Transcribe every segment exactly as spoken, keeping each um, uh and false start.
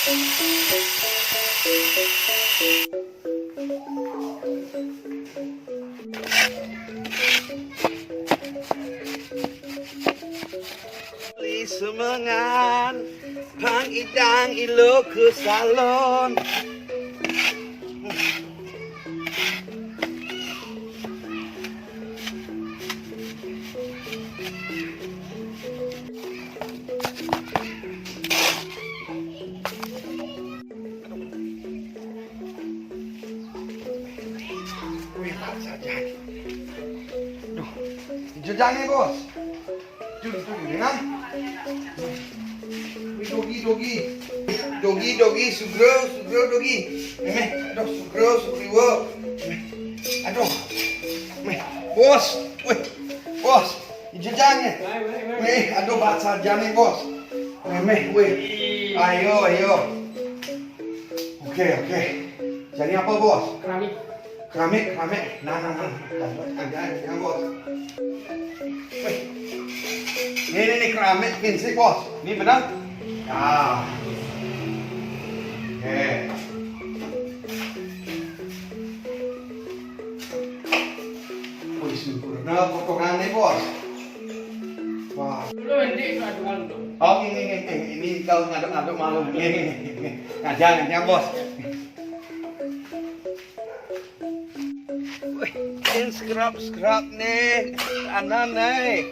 Beli semengan, pang idang ilo ke salon. Wih, sajan. Duh, jejang ni, Bos. Duh, duh, duh, dengar. Wih, dogi, dogi. Dogi, dogi, sugro, sugro, dogi. Meh, aduh, sugro, sugriwo. Meh, aduh. Meh, Bos. Wih, Bos. Jejang ni. Meh, aduh, bat sajan ni, Bos. Meh, meh, wih. Ayo, ayo. Oke, oke. Jadi apa, Bos? Keramik. Keramik, keramik. Nah, nah, nah. Jangan, jangan, jangan, Bos. Wih. Ini, ini, ini keramik, prinsip, Bos. Ini benar? Ya. Oke. Wih, sempurna potongannya, Bos. Wah. Lu ini ngaduk-ngaduk. Oh, ini, ini, ini, ini kalau ngaduk-ngaduk malu. Ini, ini, ini. Ngajar, ngajar, Bos. Wih, ini scrub-scrub nih, anan nih.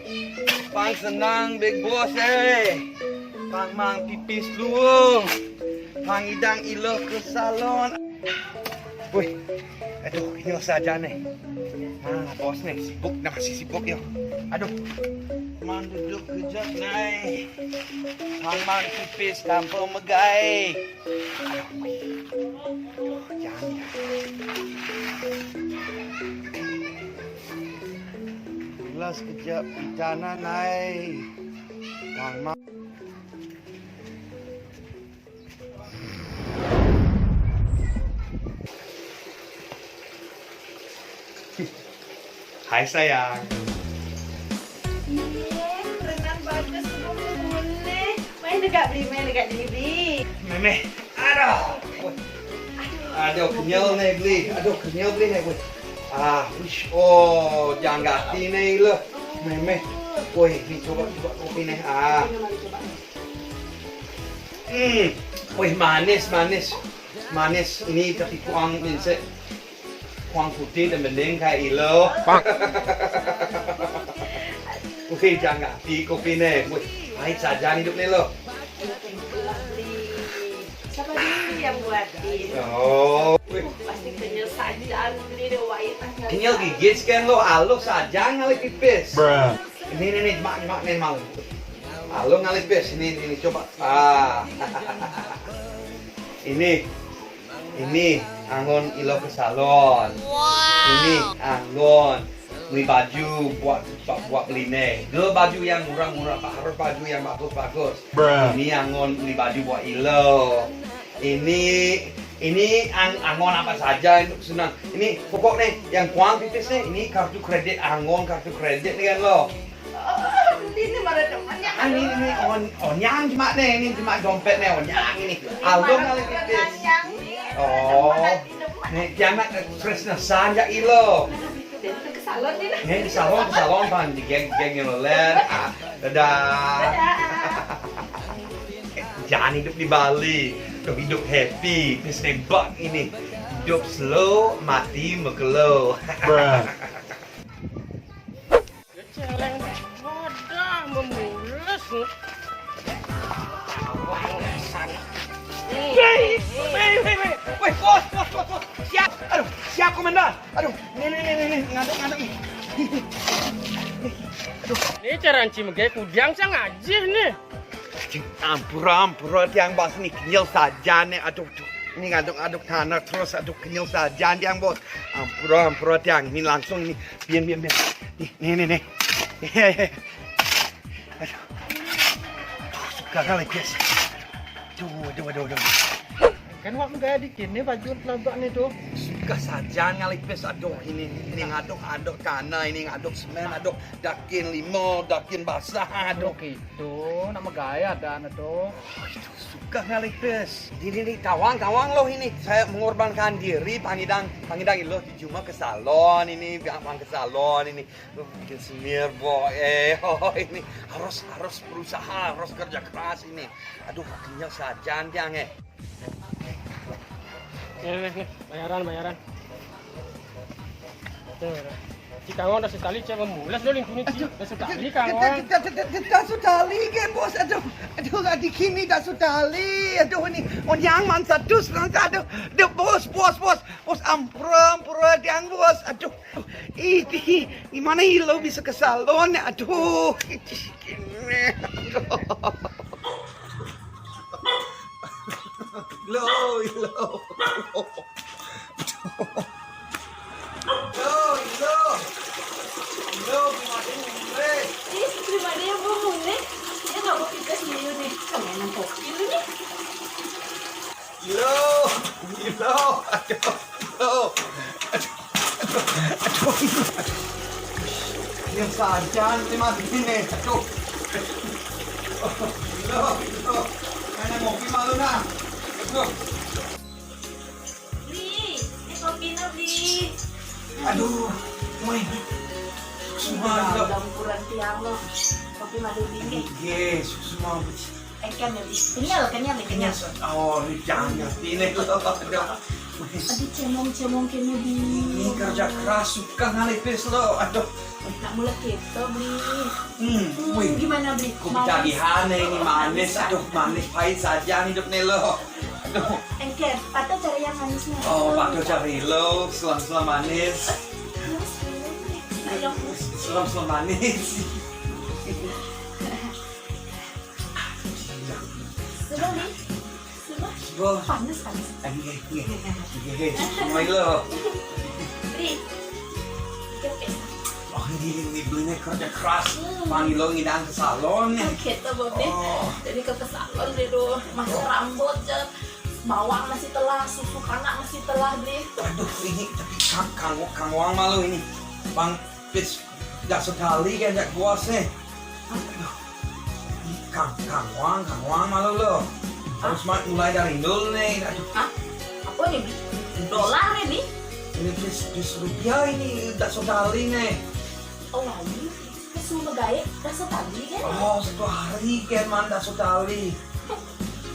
Pang senang, Big Boss, eh. Pang mang pipis dulu. Pang idang ilo ke salon. Wih, aduh, ini saja nih. Nah, bos nih, sibuk, nah, masih sibuk ya. Aduh, mang duduk kejap nih. Pang mang pipis tanpa megai. Aduh, wih. Aduh, jangan ya. Jelas kejap di tanah nih. Pang mang. Hai sayang. Iya, berenang bagus, seru boleh. Main dekat beli, main dekat sini beli. Memeh, aduh. Aduh, kenyal nih beli. Aduh, kenyal beli nih gue. Ah, wish. Oh, jangan ganti nih lo. Memeh. Woi, ini coba, coba kopi nih. Ah. Ini mari coba. Hmm, wih manis, manis. Manis ini tapi kuang minsek. Kuang putih dan bening kayak ilo. Wih, jangan ganti kopi nih. Wih, pahit saja hidup nih lo. Siapa dulu yang buatin? Oh, wih. Pasti kenyal saja beli deh, wah, iya, kenyal gigit kan lo, aluh saja ngalih pipis. Ini, ini, ini, mak, mak, nih, mau. Halo ngalih bes, ini, ini, ini, coba. Ah. Ini, ini anggon ilo ke salon. Ini anggon beli baju buat, buat, buat beline. Dulu baju yang murah-murah, Pak, harus baju yang bagus-bagus. Ini anggon beli baju buat ilo. Ini, ini ang-, anggon apa saja itu senang. Ini pokok nih, yang kuang tipis nih, ini kartu kredit anggon, kartu kredit nih kan lo. Oh, ini mana temannya? Ah, ini, ini on-, onyang cuma nih, ini cuma dompet nih, onyang ini. Aldo kali tipis. Oh, nih, kiamat Krishna Sanja ilo. Jadi ke salon nih. Nih, ke salon, ke salon, Bang. Di geng, geng yang lain. Ah, dadah. Dadah. Jangan hidup di Bali. Tuh hidup happy, terus nembak ini. Hidup slow, mati mekelo. Bruh. Celeng wadah memules. Wah, sana. Hei, hei, hei, hei. Woi, bos, bos, bos, bos. Siap. Aduh, siap komandan. Aduh, nih, nih, nih, nih, nih. Ngaduk, ngaduk nih. Aduh. Ini cara anci megai kudang sang ajih nih. Cing, ampura, ampura, tiang bas nih kenyal saja nih. Aduh, aduh. Ini ngaduk-ngaduk tanah terus, aduh, kenyal saja tiang, bos. Ampura, ampura, tiang. Ini langsung nih. Biar, biar, biar. Nih, nih, nih, nih. Aduh. Aduh, suka kali, guys. Aduh, aduh, aduh, aduh. Kan wak magaya di kini baju telabak ni tu. Suka saja ngalih pis, aduh, ini, ini ngaduk, aduk tanah, ini ngaduk semen, aduk dakin lima, dakin basah, aduh. Aduh, gitu, nak magaya dan tu. Oh, itu suka ngalih pis. Ini, ini, kawang, kawang loh ini. Saya mengorbankan diri, pangidang, pangidang iloh di jumah ke salon ini, gampang ke salon ini. Bikin semir, boy. Eh, oh, ini harus, harus berusaha, harus kerja keras ini. Aduh, akhirnya saja tiang, eh. Nih, nih, nih, bayaran, bayaran. Tuh, Ci Kangong dah setali, cek memulas dulu lingkungan, Ci. Dah setali, Kangong. Dah setali kan, bos. Aduh, aduh, adi kini dah setali. Aduh, ini onyang man satu setengah. Aduh, aduh, bos, bos, bos. Bos, ampura, ampura, tiang, bos. Aduh, ini, gimana ilo bisa ke salon? Aduh, ini, aduh. Ilo, ilo. Ilo, ilo. Ilo, gimana ini? Ih, gimana ya, Bu Mune? Dia nggak mau kita sendiri nih. Kemana kok? Ini nih. Ilo, ilo. Aduh, ilo. Aduh, aduh, aduh, aduh. Yang sajan ini mati nih. Aduh. Ilo, ilo. Mana ngopi malu nah. Aduh. Beli, ini kopi no, Beli. Aduh, woi. Semua udah kurang tiang lo. Kopi malu dingin. Yes, semua. Eh, kan ya, Beli. Kenyal, kenyal, Beli, kenyal. Oh, ini jangan ngerti nih. Aduh. Aduh, cemong-cemong kene, Beli. Ini kerja keras, suka ngalih pis lo. Aduh. Nak mulai kita, Beli. Hmm, wih. Gimana, Beli? Kopi tagihan nih, ini manis. Aduh, manis pahit saja hidup nih lo. Aduh. Engker, patut cari yang manisnya. Oh, patut cari lo, selam-selam manis. Selam-selam manis. Sudah, Beli. Sudah. Sudah. Panas, panas. Nggih, nggih. Nggih, semua lo. Beli. Oke. Oh, ini, ini Beli nih kerja keras. Hmm. Panggil lo ngidang ke salon nih. Oke, tuh, Bob, nih. Oh. Jadi ke, ke salon deh, tuh. Masuk rambut, Cep. Bawang masih telah, susu kanak masih telah, Beli. Waduh, ini tapi Kang, Kang, Kang Wang malu ini. Bang Pis, dah sekali kan, jak guas nih. Aduh. Ini Kang, Kang Wang, Kang Wang malu lo. Harus mulai dari nol nih. Aduh. Hah? Apa nih, Beli? Dolar nih, Beli? Ini pis, pis rupiah ini, dah sekali nih. Oh, lain. Kesu megaya, dah sekali kan? Oh, satu hari kan, man, dah sekali.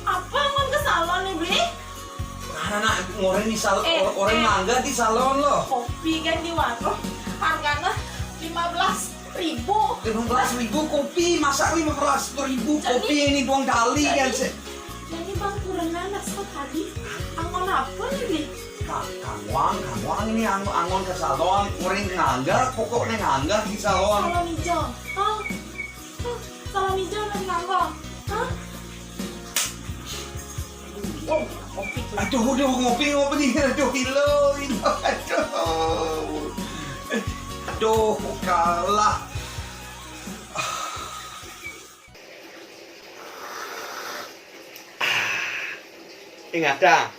Apa, man, ke salon nih, Beli? Nah, nah, nah, ngoreng di salon, eh, ngoreng eh, mangga di salon lo. Kopi kan di warung, harganya lima belas ribu. Lima belas ribu kopi, masa lima belas ribu kopi ini doang kali kan, jadi, sih. Jadi, Bang, kurang nanas kok tadi. Angon apa nih, Beli? Kang, Kang Wang, Kang Wang ini ang-, angon ke salon, ngoreng ngangga, pokoknya ngangga di salon. Salon hijau. Hah? Hah? Salon hijau lagi ngangga. Hah? Wow, ngopi. Aduh, aduh, ngopi, ngopi nih. Aduh, ilo, ilo, aduh. Aduh, kalah. Ingat, ah,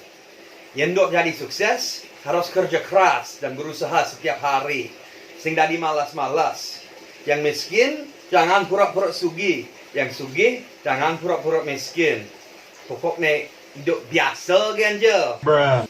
yang dok jadi sukses harus kerja keras dan berusaha setiap hari. Sing dadi malas-malas. Yang miskin, jangan pura-pura sugih. Yang sugih, jangan pura-pura miskin. Pokoknya hidup biasa ganja. Bruh.